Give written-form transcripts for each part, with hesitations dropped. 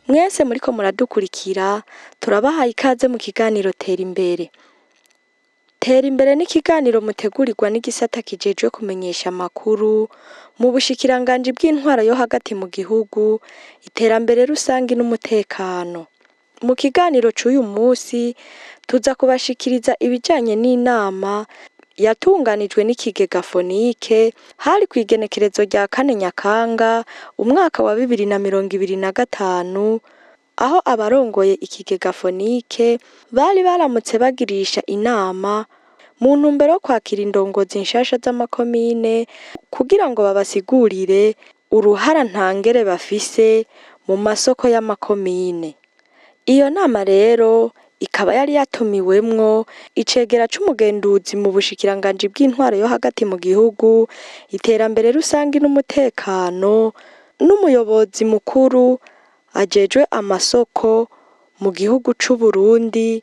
Mwese muriko muradukurikira, turabahaye ikaze mu kiganiro Tera Imbere. Tera Imbere ni ikiganiro mutegurirwa n'igisata kijejwe kumenyesha amakuru mu bushikiranganji bw'intwaro yo hagati mu gihugu, iterambere rusangi n'umutekano. Mu kiganiro c'uyu musi tuza kubashikiriza ibijanye n'inama yatunganijwe n'ikigega Fonike, hari kw'igenekerezo rya 4 Nyakanga umwaka wa 2025, aho abarongoye ikigega Fonike bari baramutse bagirisha inama mu ntumbero yo kwakira indongozi nshasha z'amakomine kugira ngo babasigurire uruhara ntangere bafise mu masoko y'amakomine. Iyo nama rero ikaba yari yatumiwemwo icegera c'umugenduzi mu bushikiranganji bw'intwaro yo hagati mu gihugu, iterambere rusangi n'umutekano, n'umuyobozi mukuru ajejwe amasoko mu gihugu c'Uburundi,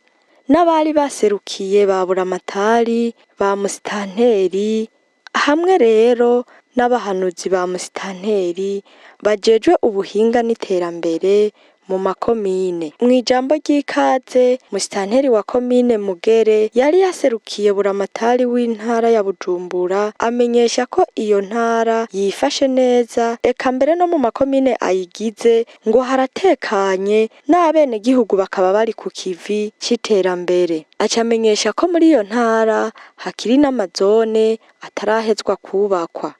n'abari baserukiye ba buramatari, ba musitanteri, hamwe rero n'abahanuzi ba musitanteri bajejwe ubuhinga n'iterambere mu makomine. Mw'ijambo ry'ikaze, musitanteri wa komine Mugere yari yaserukiye buramatari w'intara ya Bujumbura, amenyesha ko iyo ntara yifashe neza, eka mbere no mu makomine ayigize ngo haratekanye, n'abenegihugu bakaba bari ku kivi c'iterambere. Aca amenyesha ko muri iyo ntara hakiri n'amazone atarahezwa kubakwa.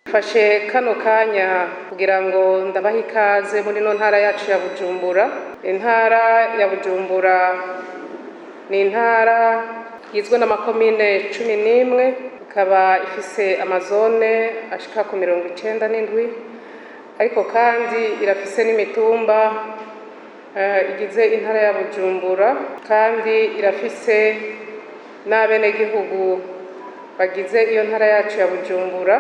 Mfashe kano kanya kugira ngo ndabahe ikaze muri ino ntara yacu ya Bujumbura. Intara ya Bujumbura ni intara igizwe n'amakomine 11, ikaba ifise amazone ashika ku 97, ariko kandi irafise n'imitumba igize intara ya Bujumbura, kandi irafise n'abenegihugu bagize iyo ntara yacu ya Bujumbura.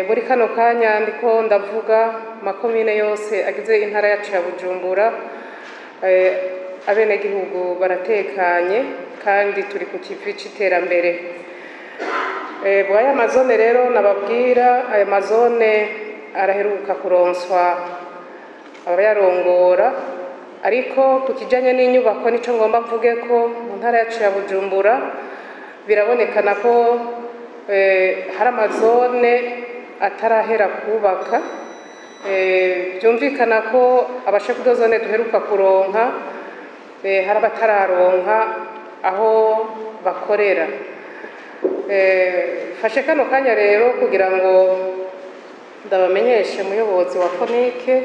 Muri kano kanya ndiko ndavuga makomine yose agize intara yacu ya Bujumbura, abenegihugu baratekanye kandi turi ku kivi c'iterambere. Bw'aya mazone rero nababwira, aya mazone araheruka kuronswa abayarongora, ariko ku kijanye n'inyubako nico ngomba mvuge ko mu ntara yacu ya Bujumbura birabonekana ko hari amazone atarahera kubaka. Byumvikana ko abashefu de zone duheruka kuronka, hari abatararonka aho bakorera. Fashe kano kanya rero kugira ngo ndabamenyeshe muyobozi wa Fonike,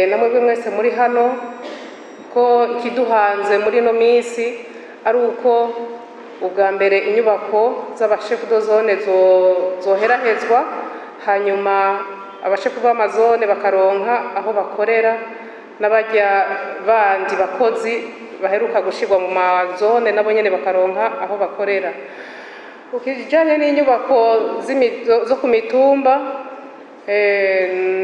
namwebwe mwese muri hano, ko ikiduhanze muri ino minsi ari uko ubwa mbere inyubako z'abashefu de zone zoherahezwa, hanyuma abashefu b'amazone bakaronka aho bakorera, n'abajya bandi bakozi baheruka gushirwa mu mazone nabo nyene bakaronka aho bakorera. Ukijanye n'inyubako zo ku mitumba,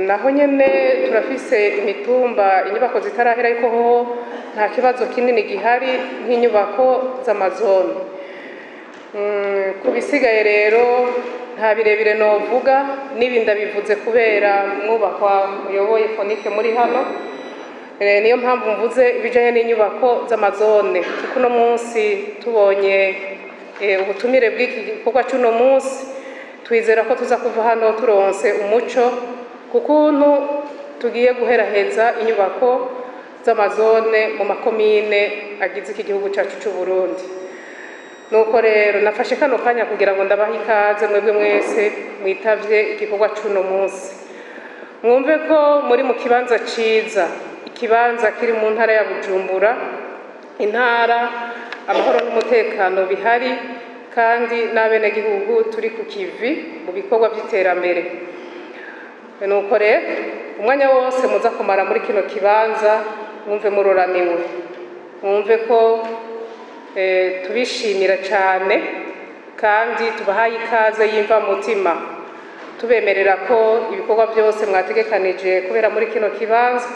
naho nyene turafise imitumba inyubako zitarahera, ariko ho nta kibazo kinini gihari nk'inyubako z'amazone. Ku bisigaye rero nta birebire novuga, n'ibi ndabivuze kubera mwubakwa muyoboye Fonike muri hano. Niyo mpamvu mvuze ibijanye n'inyubako z'amazone, kuko uno munsi tubonye ubutumire bw'iki gikorwa c'uno munsi, twizera ko tuza kuva hano turonse umuco ku kuntu tugiye guheraheza inyubako z'amazone mu makomine agize iki gihugu cacu c'u Burundi. Nuko rero nafashe kano kanya kugira ngo ndabahe ikaze mwebwe mwese mwitavye igikorwa c'uno munsi. Mwumve ko muri mu kibanza ciza, ikibanza kiri mu ntara ya Bujumbura, intara amahoro n'umutekano bihari, kandi n'abenegihugu turi ku kivi mu bikorwa vy'iterambere. Nuko rero umwanya wose muza kumara muri kino kibanza mwumve muroraniwe, mwumve ko Tubishimira cyane kandi tubahaye ikaze y'imvamutima, tubemerera ko ibikorwa byose mwategekanije kubera muri kino kibanza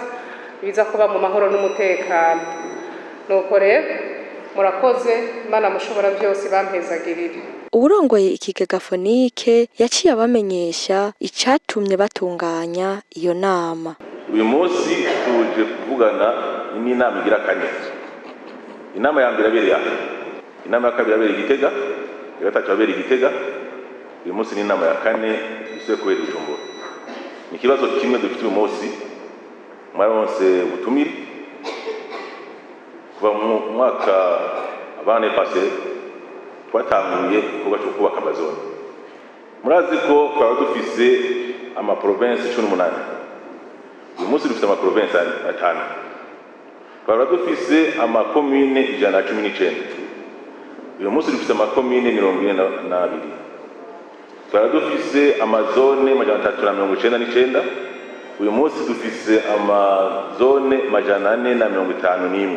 biza kuba mu mahoro n'umutekano. Nuko rero murakoze, Imana mushobora byose bampezagirire. Uwurongoye ikigega Fonike yaciye abamenyesha icatumye batunganya iyo nama. Uyu munsi tuje kuvugana n'inama igira kane. Inama ya mbere yabereye aha, inama ya kabiri yabereye i Gitega, iya gatatu yabereye i Gitega. Uyu munsi ni inama ya kane isubiye kubera i Bujumbura. Ni ikibazo kimwe dufite uyu munsi. Mwaronse ubutumire kuva mu mwaka abane passé, twatanguye igikorwa cyo kubaka amazone. Murazi ko twaba dufise amaprovinsi 18, uyu munsi dufite amaprovinsi atanu. Twaba dufise amakomine 119, uyu munsi dufise amakomine 42. Twaba dufise amazone 399, uyu munsi dufise amazone 451.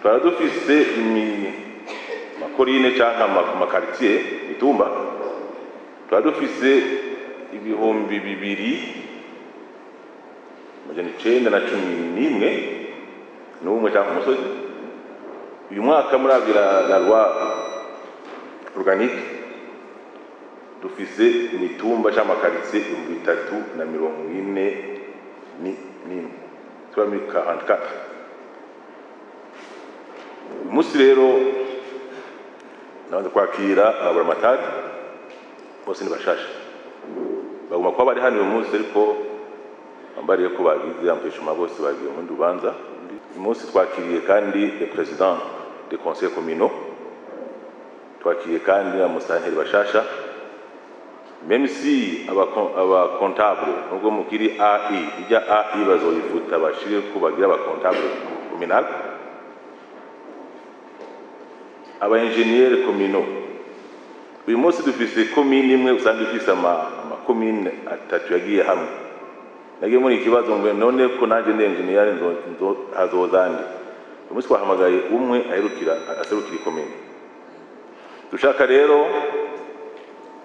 Twaba dufise amakorine canke amakaritiye, mitumba, twaba dufise 2911 n'umwe canke umusozi. Uyu mwaka muravye la loi organique, dufise imitumba canke amakaritiye 3041, 3044. Uyu munsi rero nabanza kwakira ababuramatari bose, ni bashasha, baguma kuba bari hano uyu munsi, ariko bambariye ko bagize empêchement, bose bagiye mu rundi rubanza. Uyu munsi twakiriye kandi le président des conseils communaux, twakiriye kandi na musitanteri bashasha, même si aba comptable, nubwo mukiri AI, ijya AI bazoyifuta bashire ko bagira aba comptable communal, aba ingénieur communaux. Uyu munsi dufise komine imwe usanga ifise amakomine atatu yagiye hamwe. Nagiye muri ikibazo ngo none ko nanjye ndi engineer, nzo hazoza nde? Uyu munsi twahamagaye umwe aherukira aserukira ikomine. Dushaka rero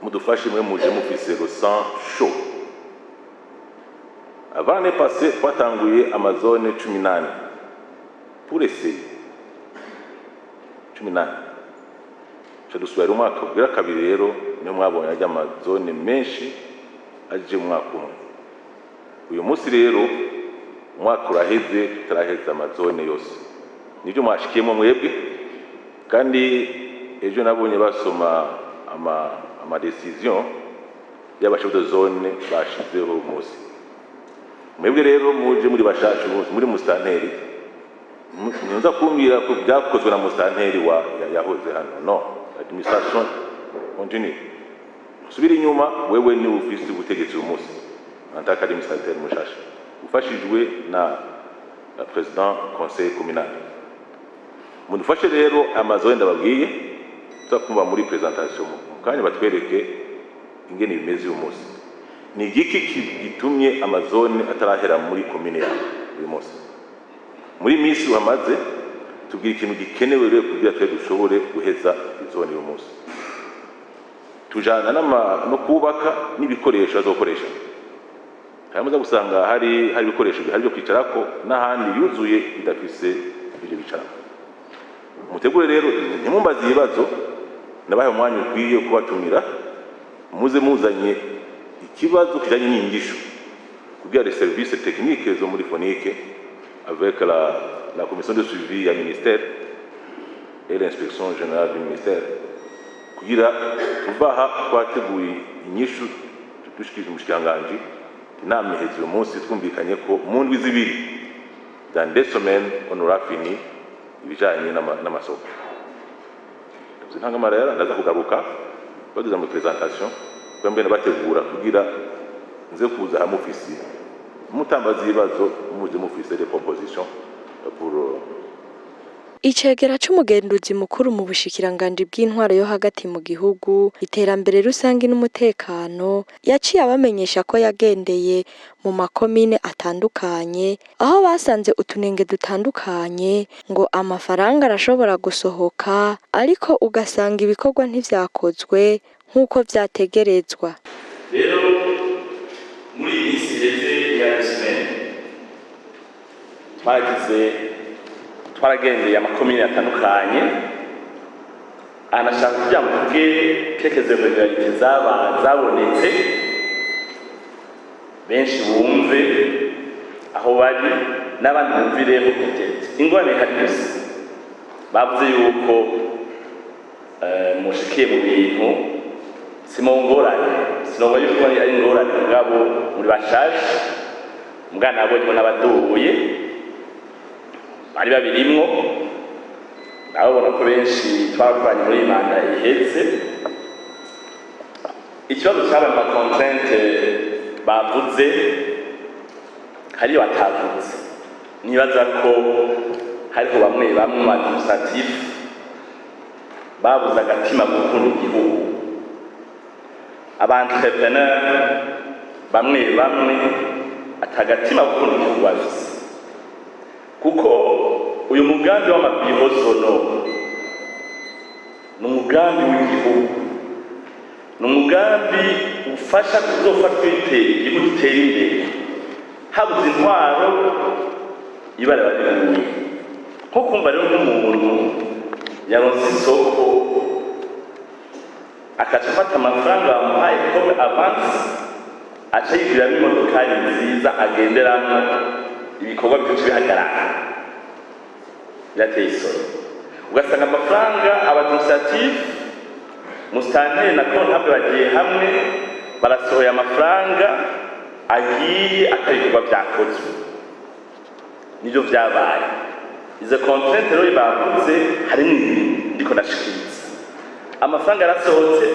mudufashe, mwe muje mufise le sang chaud. Avant l'année passée, twatanguye amazone 18 pour essayer, 18. Ca dusubira umwaka ugira kabiri rero, niho mwabonye ajya amazone menshi aje mu mwaka umwe. Uyu munsi rero umwaka uraheze tutaraheza amazone yose, nibyo mwashikiyemo mwebwe. Kandi ejo nabonye basoma ama décision y'abachef de zone bashizeho umunsi. Mwebwe rero muje muri bashasha umunsi muri musitanteri, ntuza kumbwira ko byakozwe na musitanteri wa yahoze hano. No, administration continue, subira inyuma. Wewe ni ufise ubutegetsi uyu munsi en tant qu'administrateur mushasha, ufashijwe na président conseil communal. Mudufashe rero amazone ndababwiye, tuzakumva muri présentation mu kanya batwereke ingene bimeze uyu munsi. Ni igiki gitumye amazone atarahera muri komine yawe uyu munsi? Muri minsi uhamaze, tubwira ikintu gikenewe rero kugira twe dushobore guheza izone uyu munsi. Tujana no kubaka n'ibikoresho azokoresha. Hanyuma uza gusanga hari ibikoresho bihari byo kwicarako n'ahandi yuzuye bidafise ibyo bicarako. Mutegure rero, ntimumbaze ibibazo, nabahe umwanya ukwiye kubatumira, muze muzanye ikibazo kijanye n'inyigisho kugira les services techniques zo muri Fonike avec la commission de suivi ya ministère et l'inspection générale du ministère, kugira tuvaha twateguye inyishu dushikije umushikiranganji. Inama iheze uyu munsi twumvikanye ko mu ndwi 2, dans 2 semaines, on aura fini ibijanye n'amasoko. Ndavuze ntangamarara, ndaza kugaruka bageze muri présentation kuba mbene bategura kugira nze kuza hamwe ufisi mutambaza ibibazo, muze mufise des propositions pour Icegera c'umugenduzi mukuru mu bushikiranganji bw'intwaro yo hagati mu gihugu, iterambere rusangi n'umutekano, yaciye abamenyesha ko yagendeye mu makomine atandukanye, aho basanze utunenge dutandukanye, ngo amafaranga arashobora gusohoka ariko ugasanga ibikorwa ntivyakozwe nk'uko vyategerezwa. Rero muri iyi minsi iheze ya semaine twaragendeye amakomine atandukanye, anashaka kugira ngo tuvuge quelques irrégularités zabonetse, benshi bumve aho bari n'abandi bumvireho. Peut-être ingorane ihari gusa, bavuze yuko mushikiye mu bintu si mu ngorane, sinumva yuko ari ingorane, mugabo muri bashaje mugabo nabonyemo n'abaduye bari babirimwo, nababona ko benshi twarakoranye muri iyi manda iheze. Ikibazo cyabaye mu macontraintes bavuze, hariyo batavuze. Nibaza ko hariho bamwe bamwe mu administratif babuze agatima gukunda igihugu, aba-entrepreneur bamwe bamwe atagatima gukunda igihugu bafise, kuko uyu mugambi w'amabureaux zonaux ni umugambi w'igihugu, ni umugambi ufasha kuzofasha igihugu gitera imbere. Habuze intwaro, ibara bariguye. Nko kumva rero nk'umuntu yaronse isoko, akaca afata amafaranga bamuhaye comme avance, aca yiguriramo imodokari nziza agenderamo, ibikorwa bikaca bihagarara, birateye isoni. Ugasanga amafaranga aba-administratif, musitanteri na comptable bagiye hamwe, barasohoye amafaranga agiye atari ibikorwa byakozwe. Nibyo vyabaye. Izo contrainte rero bavuze harimo ibintu ndiko ndashikiriza: amafaranga yarasohotse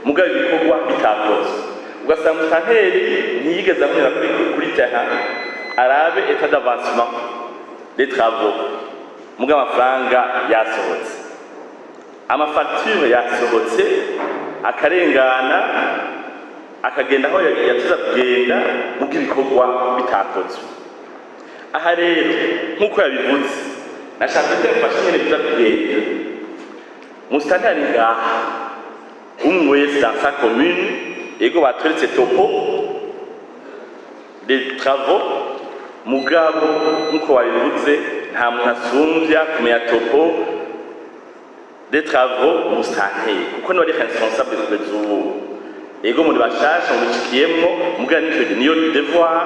mugabo ibikorwa bitakozwe. Ugasanga musitanteri ntiyigeze amunyura kuri terrain arabe état d'avancement des travaux, mugabo amafaranga yasohotse, amafacture yasohotse, akarengana akagenda aho yatiza kugenda, mugo ibikorwa bitakozwe. Aha rero nk'uko yabivuze, nashaka ko mfashe nyene biza kugenda. Musitanteri ari ngaha, umwe wese dans sa commune, ego batweretse topo des travaux, mugabo nk'uko babivuze, nta muntu asumbya kumenya topo des travaux musitanteri, kuko niwe ari responsable kugeza ubu. Ego muri bashasha mubicikiyemwo, mugabo nico niyo devoir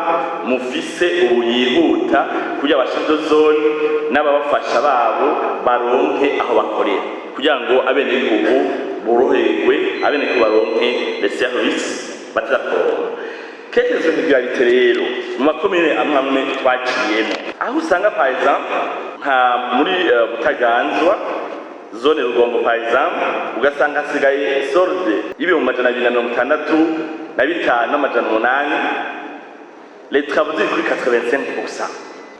mufise ubu yihuta, kugira abachefs de zone n'ababafasha babo baronke aho bakorera, kugira ngo abenegihugu boroherwe, abenegihugu baronke les services batarakoronka. Quelques irrégularités rero mu makomine amwe amwe twaciyemo, aho usanga par exemple nka muri Butaganzwa, zone Rugombo par exemple, ugasanga hasigaye solde y'265,800, les travaux ziri kuri 85%.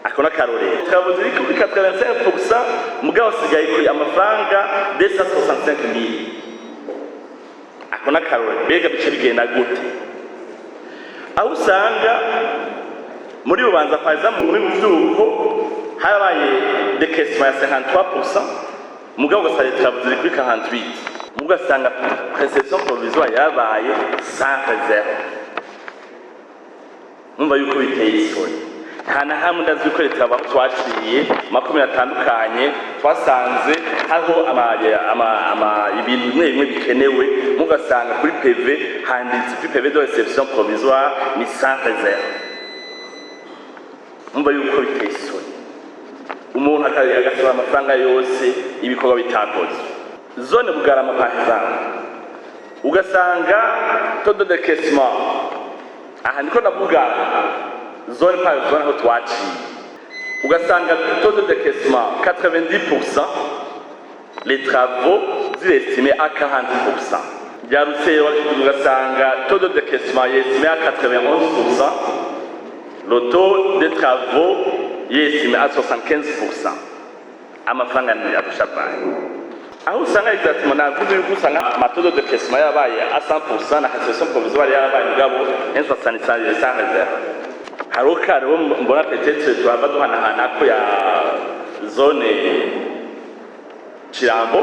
Ako n'akarorero: travaux ziri kuri 85%, mugabo hasigaye kuri amafaranga 265 000. Ako n'akarorero. Mbega bice bigenda gute? Aho usanga muri Bubanza par exemple, muri Buvyuko, harabaye décaissement ya 53%, mugabo ugasanga les travaux ziri kuri 48, mugabo ugasanga réception provisoire yabaye sans réserve. Numva yuko biteye isoni. Nta na hamwe ndazi yuko leta aho twaciye makumyabiri atandukanye twasanze hariho ibintu bimwe bimwe bikenewe, mugasanga kuri PV handitse, kuri PV de réception provisoire ni sans réserve. Numva yuko biteye isoni, umuntu agasohora amafaranga yose, ibikorwa bitakozwe. Zone Bugarama par exemple, ugasanga taux de décaissement, aha niko ndavuga zone par zone aho twaciye, ugasanga taux de décaissement 90%, les travaux ziri estimés à 40%. Bya Rusero, ugasanga taux de décaissement estimé à 91%, le taux de travaux est estimé à 75%. Amafaranga adushabaye aho usanga exactement, navuze yuko usanga ama taux de décaissement yabaye à 100% na réception provisoire yarabaye, mugabo 1,65 sans réserve. Hariho kare mbona peut-être tuhava duhanahana ko ya zone Kirambo.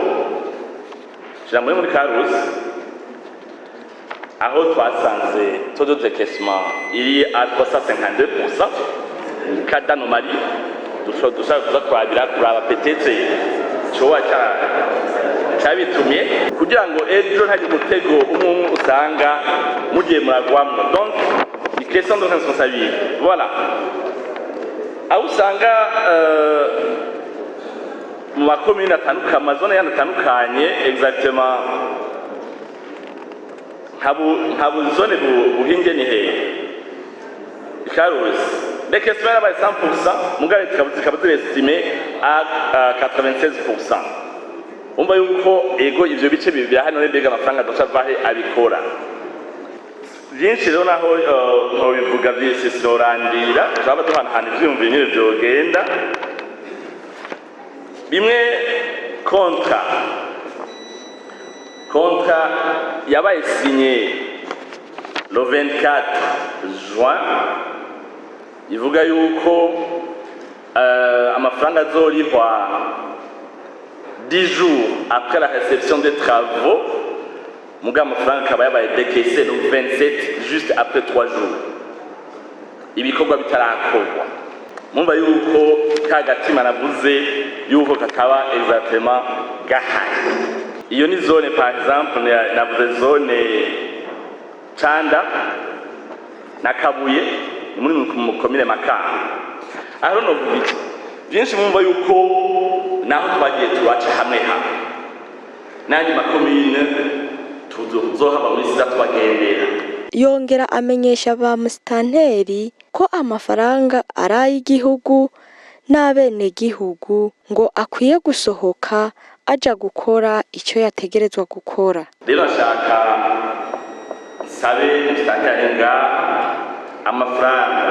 Kirambo yo muri Karusi, aho twasanze taux de décaissement iri à 352%, cas d'anomalie dushobora kuza kurabira, kuraba peut-être coba cabitumye, kugira ngo ejo ntagire umutego umwe umwe usanga mugiye muragwamwo. Donc ni question de responsabilité. Voilà aho usanga mu makomine atandukanye, amazone yandi atandukanye, exactement nka zone Buhinge ni hehe? Karusi, décaissement yarabaye 100%, mugabo zikaba ziri estimé à 96%. Umva yuko ego ivyo bice bibiri birahari. None mbega amafaranga adoca avahe abikora byinshi? Rero naho ntobivuga vyinshi, sinorandira, turaba duhanahana ivyiyumviro nyene vyogenda. Bimwe, contrat yabaye signé le 24 juin, ivuga yuko amafaranga azorihwa 10 jours après la réception des travaux, muga amafaranga akaba yabaye décaissé le 27, juste après 3 jours, ibikorwa bitarakorwa. Mumva yuko ka gatima navuze yuko kataba exactement gahari. Iyo ni zone, par exemple navuze zone Canda na Kabuye, ni muri mu komine Makamba. Aho novuga iki byinshi, mumva yuko naho twagiye turaca hamwe hamwe n'andi makomine tuzohaba muri siza tubagendera. Yongera amenyesha ba musitanteri ko amafaranga ari ay'igihugu n'abenegihugu, ngo akwiye gusohoka aja gukora icyo yategerezwa gukora. Rero nshaka nsabe musitanteri ngaha, amafaranga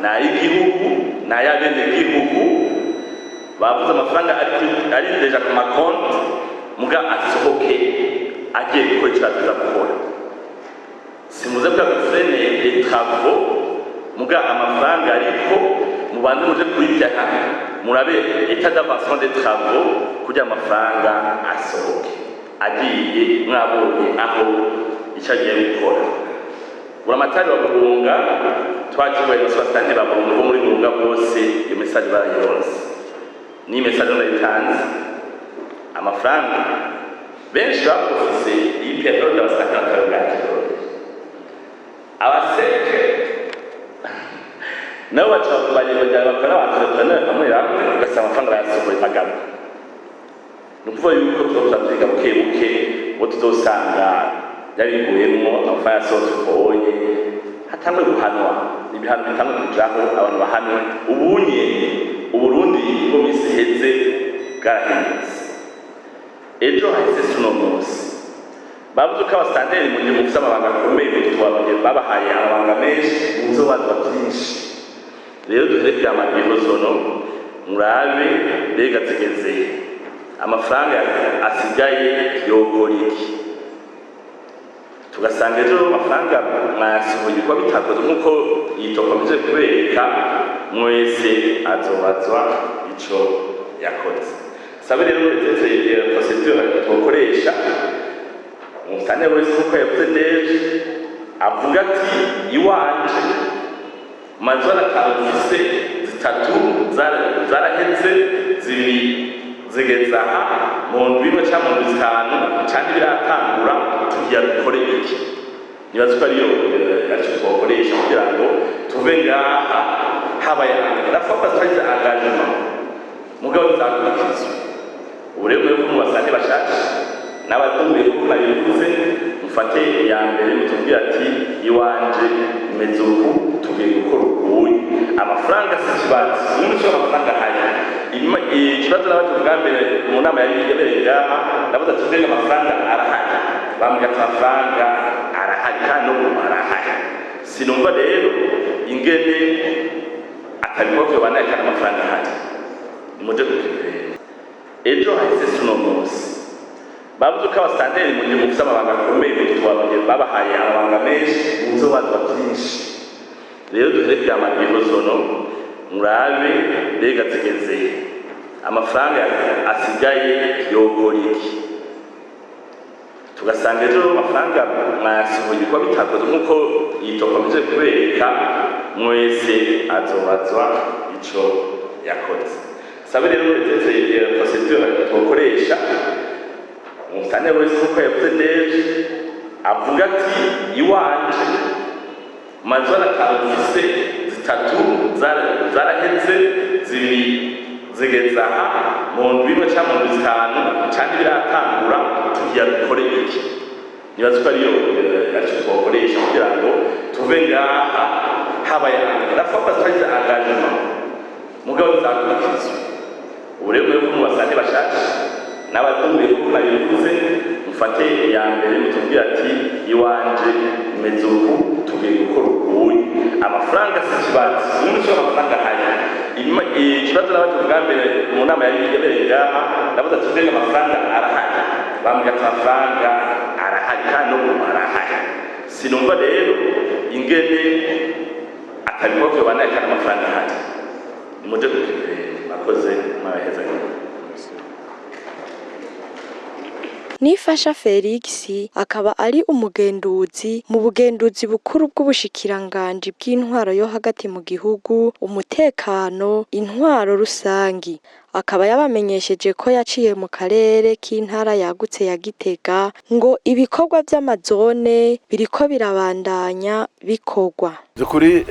ni ay'igihugu, ni ay'abenegihugu. Bavuze amafaranga ari déjà ku makonti, muga asohoke agiye gukora icyo aziza gukora. Simuze ko freiner les travaux, muga amafaranga ariko mubanze muje kubijya, murabe état d'avancement des travaux, kugira amafaranga asohoke agiye mwabonye aho icyo agiye gukora. Buramatari wa Burunga twakibaye, na ba Burunga bo muri Burunga bose iyo message barayironse, ni message ndayitanze. Amafaranga benshi baprofise iyi période, abasitanteri batabibwakira, abaseke nabo baca bagenda bakora aba entrepreneur bamwe bamwe, ugasanga amafaranga barayasohoye agaruka. Ni ukuvuga yuko tuba turiga buke buke, uwo tuzosanga yabiguyemwo amafaranga yasohotse ubonye hatangwe guhanwa, ibihano bitangwe kujaho, abantu bahanwe. Ubunye Uburundi bwo minsi iheze bwarahindutse, ejo hahise si uno munsi. Bavuze ko abasitanteri, mu gihe mufise amabanga akomeye, mu babahaye amabanga menshi, muzobazwa byinshi. Rero duhere ama bureaux zonaux, murabe mbega zigeze, amafaranga asigaye yokora iki? Tugasanga ejo amafaranga mwayasohoye, ibikorwa bitakoze nk'uko iyi tokomeje kubereka, mwese azobazwa ico yakoze. Sabe rero ndetse procédure twokoresha, umusitanteri wese nk'uko yavuze deje, avuga ati iwanje mazone atanu mfise, zitatu zaraheze, zibiri zigeze aha, mu ndwi imwe cyangwa mu ndwi 5 canke biratangura, tugira dukore iki? Nibaza ko ariyo arico twokoresha kugira ngo tuve ngaha habaye la fois passée twagize engagement, mugabo bizakurikizwa. Ubu rero mwebwe mu basante bashasha n'abaduhuye, kuko nabivuze, mufate iya mbere mutubwire ati iwanje imeze uku, tugiye gukora ukuyi. Amafaranga si ikibazo, ubundi cyo amafaranga ahari. Ikibazo nabaje bwa mbere mu nama yari yabereye ngaha, ndavuze ati mbega amafaranga arahari? Bambwira ati amafaranga arahari kandi n'ubu arahari. Sinumva rero ingene atabikorwa vyobanaye kandi amafaranga ahari. Nimuje kukimbere. Twakoze uno munsi bavuze ko abasitanteri mu gihe mufite amabanga akomeye, mu babahaye amabanga menshi, muzobazwa byinshi. Rero duhere kuya ma bureaux zonaux, murabe mbega zigeze, amafaranga asigaye yokora iki. Tugasanga ejo amafaranga mwayasohoye, ibikorwa bitakoze nk'uko iyi tokomeje kubereka, mwese azobazwa ico yakoze. Sabe rero peut-être procédure twokoresha, umusitanteri wese, nk'uko yavuze neza, avuga ati: "Iwanje mazone atanu mfise, zitatu zaraheze, zibiri zigeze aha, mu ndwi imwe cyangwa mu ndwi 5 canke biratangura, tugira dukore iki." Nibaza ko ariyo aricyo twakoresha kugira ngo tuve ngaha habaye la fois passée twagize engagement, mugabo ntizakurikizwa. Ubu rero mwebwe mu basante bashasha n'abatumbuye, kuko nabivuze, mufate iya mbere mutubwire ati: "Iwanje imeze uku, tugiye gukora ukuyi." Amafaranga si ikibazo, ubundi cyo amafaranga ahari. Ikibazo n'abaje bwa mbere mu nama yari yabereye ngaha, ndavuze ati: "Mbega amafaranga arahari?" Bambwira ati: "Amafaranga arahari kandi n'ubu arahari." Sinumva rero ingene atabikorwa vyobandanya kandi amafaranga ahari. Nimuje bakoze mwabaheza. Nifasha Felix akaba ari umugenduzi mu bugenduzi bukuru bw'ubushikiranganji bw'intwaro yo hagati mu gihugu, umutekano, intwaro rusangi. Akaba yabamenyesheje ko yaciye mu karere k'intara yagutse ya Gitega, ngo ibikorwa vy'amazone biriko birabandanya bikorwa. Byukuri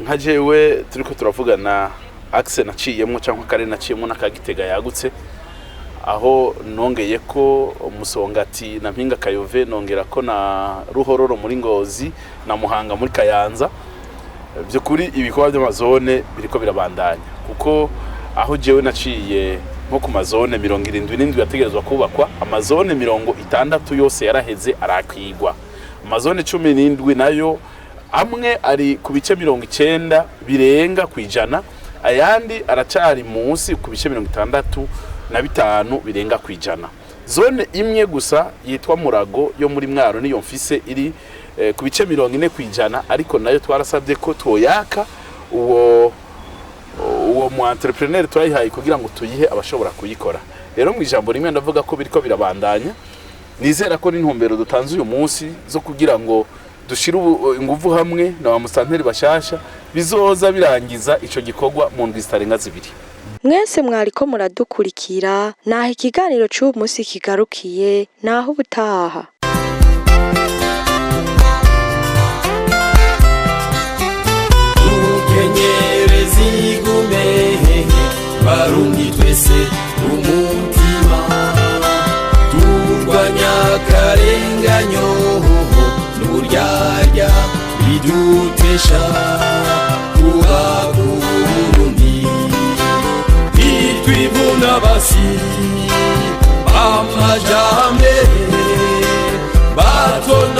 nka jewe turiko turavugana, axe naciyemwo cyangwa akarere naciyemwo n'aka Gitega yagutse, aho nongeye ko Musongati na Mpinga Kayove, nongera ko na Ruhororo muri Ngozi na Muhanga muri Kayanza. Byukuri ibikorwa by'amazone biriko birabandanya, kuko aho jewe naciye nko ku mazone 77 yategerezwa kubakwa, amazone 60 yose yaraheze arakwigwa. Amazone 17 nayo amwe ari ku bice 90 birenga kwijana, ayandi aracari munsi ku bice 65 birenga kwijana. Zone imwe gusa yitwa Murago yo muri Mwaro niyo mfise iri ku bice 40%, ariko nayo twarasabye ko twoyaka uwo mu entrepreneur twayihaye kugira ngo tuyihe abashobora kuyikora. Rero mu ijambo rimwe ndavuga ko biriko birabandanya. Nizera ko n'intumbero dutanze uyu munsi zo kugira ngo dushire inguvu hamwe na ba musitanteri bashasha bizoza birangiza ico gikorwa mu ndwi zitarenga 2. Mwese mwariko muradukurikira, naho ikiganiro c'uyu munsi kigarukiye, naho ubutaha. Dukenyere zigume, Barundi twese umutima, turwanya akarenganyo n'uburyarya bidutesha kuba Burundi. Nitwivuna basi amajambere batona.